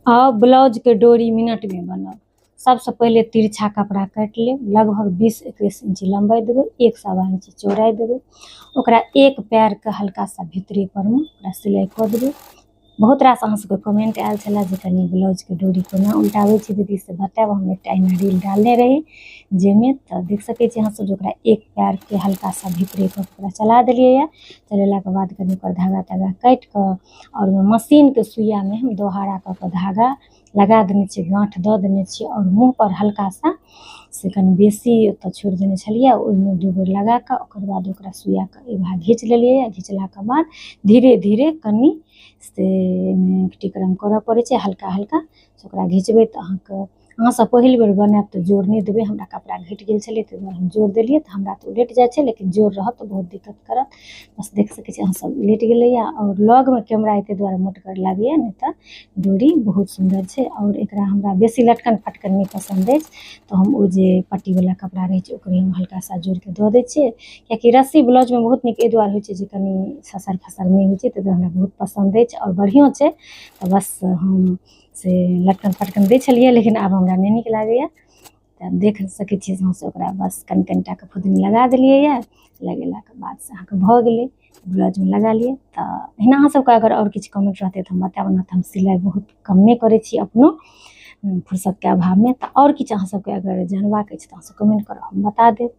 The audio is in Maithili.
आउ ब्लाउजके डोरी मिनटमे बनाउ। सबसँ पहिले तिरछा कपड़ा काटि लेब, लगभग 20-21 इंच लम्बाइ देबै, 1.25 इंच चौड़ाइ देबै। ओकरा एक पैरके हल्का सा भीतरे परमे ओकरा सिलाइ कऽ देबै। बहुत रास अहाँ सबके कमेंट आयल छलै जे कनि ब्लाउजके डोरी कोना उल्टाबै छी दीदी, से बतायब। हम एकटा एहिना रील डालने रही जाहिमे तऽ देख सकै छी अहाँ सब जे ओकरा एक पैरके हल्का सा भीतरे कऽ ओकरा चला देलियै यऽ। चलेलाके बाद कनि ओकर धागा तागा काटि कऽ आओर ओहिमे मशीनके सुइयामे हम दोहारा कऽ कऽ धागा लगा देने छियै, गाँठ दऽ देने छियै आओर मुँह पर हल्का सा से कनि बेसी ओतऽ छोड़ि देने छलियै, ओहिमे 2 बेर लगा कऽ ओकर बाद ओकरा सुइयाके एहि भाग घीच लेलियै। घिचलाके बाद धीरे धीरे कनि से टिकरम करऽ पड़ै छै, हल्का हल्का से ओकरा घिचबै तऽ अहाँके अहाँ सब पहिल बेर बनायब तऽ जोर नहि देबै। हमरा कपड़ा घटि गेल छलै ताहि दुआरे हम जोर देलियै, तऽ हमरा तऽ उलटि जाइ छै, लेकिन जोर रहत तऽ बहुत दिक्कत करत। बस देख सकै छी अहाँ सब उलटि गेलैया। आओर लगमे कैमरा एहि दुआरे मोटगर लागैया, नहि तऽ डोरी बहुत सुन्दर छै। आओर एकरा हमरा बेसी लटकन फटकन नहि पसन्द अछि, तऽ हम ओ जे पट्टीवला कपड़ा रहै छै ओकरे हम हल्का सा जोड़िके दऽ दै छियै, कियाकि रस्सी ब्लाउजमे बहुत नीक एहि दुआरे होइ छै जे कनि ससर फसर नहि होइ छै, ताहि दुआरे हमरा बहुत पसन्द अछि आओर बढ़िओ छै। तऽ बस हम से लटकन फटकन दै छलियै, लेकिन आब हमरा नहि नीक लागैया। तऽ देख सकै छियै अहाँ सब ओकरा बस कनि कनिटाके फुदनी लगा देलियै यऽ। लगेलाके बाद से अहाँके भऽ गेलै, ब्लाउजमे लगा लिअ। तऽ एहिना अहाँ सबके अगर आओर किछु कमेंट रहतै तऽ हम बतायब। ओना तऽ हम सिलाइ बहुत कमे करै छी अपनो फुर्सतके अभावमे, तऽ आओर किछु अहाँ सबके अगर जानबाक अछि तऽ अहाँ सब कमेंट करब, हम बता देब।